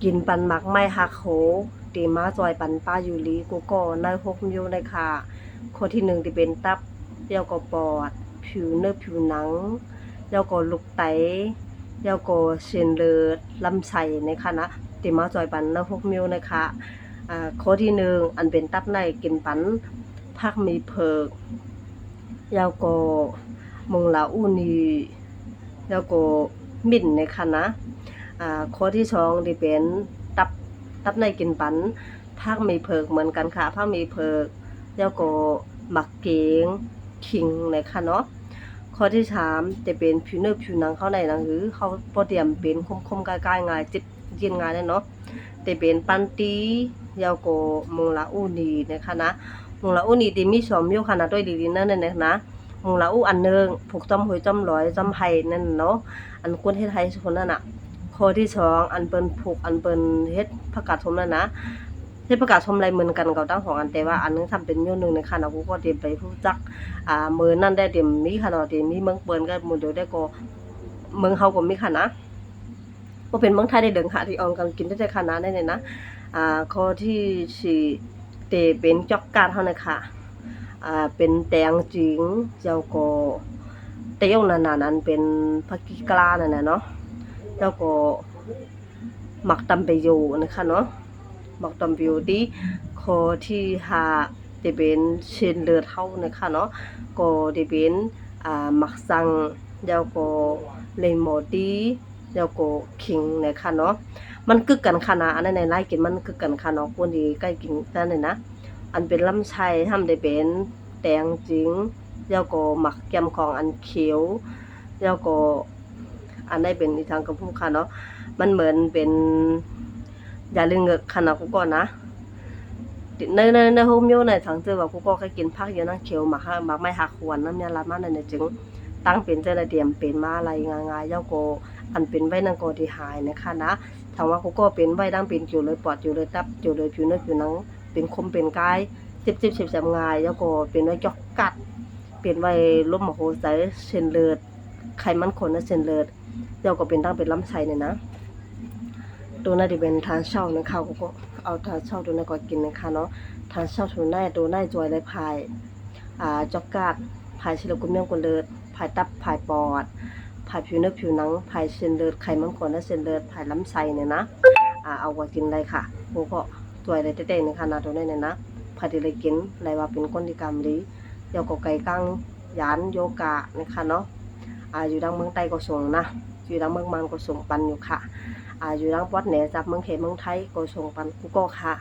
ກິນປັນໝາກໄມ້ຮັກໂຮ ທີ່ມາຊ່ອຍປັນປ້າຢູລີ ກູກໍໃນຫົກໂມງນີ້ຄ່ະ. ຂໍ້ທີໜຶ່ງທີ່ເປັນຕັບ ແລ້ວກໍປອດ ຜິວເນື້ອຜິວໜັງ ແລ້ວກໍລູກໄຕ ແລ້ວກໍເສັ້ນເລືອດ ລຳໄສ້ນີ້ຄ່ະນະ ທີ່ມາຊ່ອຍປັນໃນຫົກໂມງນີ້ຄ່ະ. ອາ ຂໍ້ທີໜຶ່ງ ອັນເປັນຕັບໃນກິນປັນຜັກໝີ່ເຜິກ ແລ້ວກໍມົງລາອູນີ ແລ້ວກໍມິນນີ້ຄ່ະນະ. ອາ ຂໍ້ທີສອງທີ່ເປັນຕັບ ຕັບໃນກິນປັນຜັກໝີ່ເຜິກເໝືອນກັນຄ່ະ ຜັກໝີ່ເຜິກ ແລ້ວກໍໝາກເກງ ຂີງນີ້ຄ່ະເນາະ. ຂໍ້ທີສາມຈະເປັນຜິວເນື້ອຜິວໜັງເຮົາໃນໜັງ ຫຼືເຮົາບໍ່ຕຽມເປັນຂົມໆ ກ້າຍໆ ງ່າຍ ຈິບ ກິນງ່າຍແນ່ເນາະ ແຕ່ເປັນປັນຕີ ແລ້ວກໍມົງລາອູນີນີ້ຄ່ະນະ. ມົງລາອູນີທີ່ມີສອງໂມງຄ່ະນະ ໂດຍດີໆ ນັ້ນນະ ມົງລາອູອັນໜຶ່ງ ຜູກຈ້ອມຫ້ວຍ ຈ້ອມລອຍ ຈ້ອມໄຮ່ນັ້ນເນາະ ອັນຄົນເຮັດໄຮ່ຄົນນັ້ນນະ. ຂໍ້ທີສອງ ອັນເພິ່ນຜູກ ອັນເພິ່ນເຮັດຜັກກາດສົ້ມນັ້ນນະ ເຮັດຜັກກາດສົ້ມໄດ້ເໝືອນກັນກັບທັງສອງອັນ ແຕ່ວ່າອັນໜຶ່ງທຳເປັນໂຍນໜຶ່ງນີ້ຄ່ະເນາະ. ກູກໍຕຽມໄປຮູ້ຈັກ ອາ ມື້ນັ້ນໄດ້ຕຽມມີຄ່ະເນາະ ຕຽມມີເມືອງເປີນກໍໝູ່ດຽວໄດ້ກໍ ເມືອງເຮົາກໍມີຄ່ະນະ. ບໍ່ເປັນເມືອງໄທໄດ້ເດີງຫາທີ່ອ່ອນກັນກິນໄດ້ແຕ່ຂະໜາດນັ້ນເນາະ. ອາ ຂໍ້ທີສີ່ ເຕເປັນຈອກກາດເຮົານະຄະ ອາ ເປັນແຕງຈິງ ແລ້ວກໍເຕຢົງນານາ ອັນເປັນຜັກກີກະລານັ້ນນະເນາະ ແລ້ວກໍໝາກຕຳປະໂຢນະຄະເນາະ ໝາກຕຳປະໂຢຕີ. ຂໍ້ທີຫ້າ ເຕເປັນເສັ້ນເລືອດເຮົານະຄະເນາະ ກໍເຕເປັນ ອາ ໝາກສັງ ແລ້ວກໍເລນມໍຕີ ແລ້ວກໍຂີງນະຄະເນາະ. ມັນກຶກກັນຄະນະ ອັນນັ້ນຫຼາຍກິນມັນກຶກກັນຄະເນາະ ຄົນທີ່ໃກ້ກິນນັ້ນນະ. ອັນເປັນລຳໄສ້ທຳໄດ້ເປັນແຕງຈິງ ແລ້ວກໍໝາກແກ້ມຂອງອັນຂຽວ ແລ້ວກໍອັນໃດເປັນອີ່ຫຍັງກໍບໍ່ຮູ້ຄະເນາະ ມັນເໝືອນເປັນຢາລຶງເງີກຄະເນາະ ກູກໍນະ. ໃນ ໃນ ໃນໂຮມໂຍນະ ສັງເຈີວ່າກູກໍເຄີຍກິນຜັກຢູ່ນຳຂຽວ ໝາກ ໝາກໄມ້ຮັກໂຮນຳຍາລາມານັ້ນນະ ຈຶ່ງຕັ້ງເປັນເຈົ້ານະ ຕຽມເປັນມາໄລ່ງ່າຍໆ ແລ້ວກໍອັນເປັນໄວ້ນັ້ນກໍທີ່ຫາຍນະຄະນະ. ຖາມວ່າກູກໍເປັນໄວ້ດັ່ງເປັນກ່ຽວເລີຍປອດ ກ່ຽວເລີຍຕັບ ກ່ຽວເລີຍຜິວເນື້ອຜິວໜັງ ເປັນຂົມເປັນກ້າຍ ເຈັບໆ ແສບໆ ງ່າຍ ແລ້ວກໍເປັນໄວ້ຈອກກັດ ເປັນໄວ້ລົມຫົວໃຈ ເສັ້ນເລືອດ ໄຂມັນຂົນໃນເສັ້ນເລືອດ ແລ້ວກໍເປັນທັງເປັນລຳໄສ້ນີ້ນະ. ໂຕນັ້ນທີ່ເປັນທານເຊົ້ານະຄະ ກູກໍເອົາທານເຊົ້າໂຕນັ້ນກໍກິນນະຄະເນາະ. ທານເຊົ້າໂຕນັ້ນ ໂຕນັ້ນຊ່ວຍໄດ້ພາຍ ອາ ຈອກກາດ ພາຍຊີໂຣກຸມເມຍງກຸເລີດ ພາຍຕັບ ພາຍປອດ ພາຍຜິວເນື້ອຜິວໜັງ ພາຍເສັ້ນເລືອດ ໄຂມັນຂົນໃນເສັ້ນເລືອດ ພາຍລຳໄສ້ນີ້ນະ ອາ ເອົາໄວ້ກິນໄດ້ຄະ ໂອ ກໍຊ່ວຍໄດ້ແທ້ໆ ນະຄະນະ ໂຕນີ້ນະ. ໃຜທີ່ໄດ້ກິນໄດ້ວ່າເປັນກົນດີກຳດີ ແລ້ວກໍໄກກາງຢານໂຢການະຄະເນາະ. ອາ ຢູ່ທາງເມືອງໃຕ້ກໍສົ່ງນະ ຢູ່ທາງເມືອງມານກໍສົ່ງປັນຢູ່ຄະ ອາ ຢູ່ທາງປອດເໜືອຈາກເມືອງເຂດເມືອງໄທກໍສົ່ງປັນກູກໍຄະ.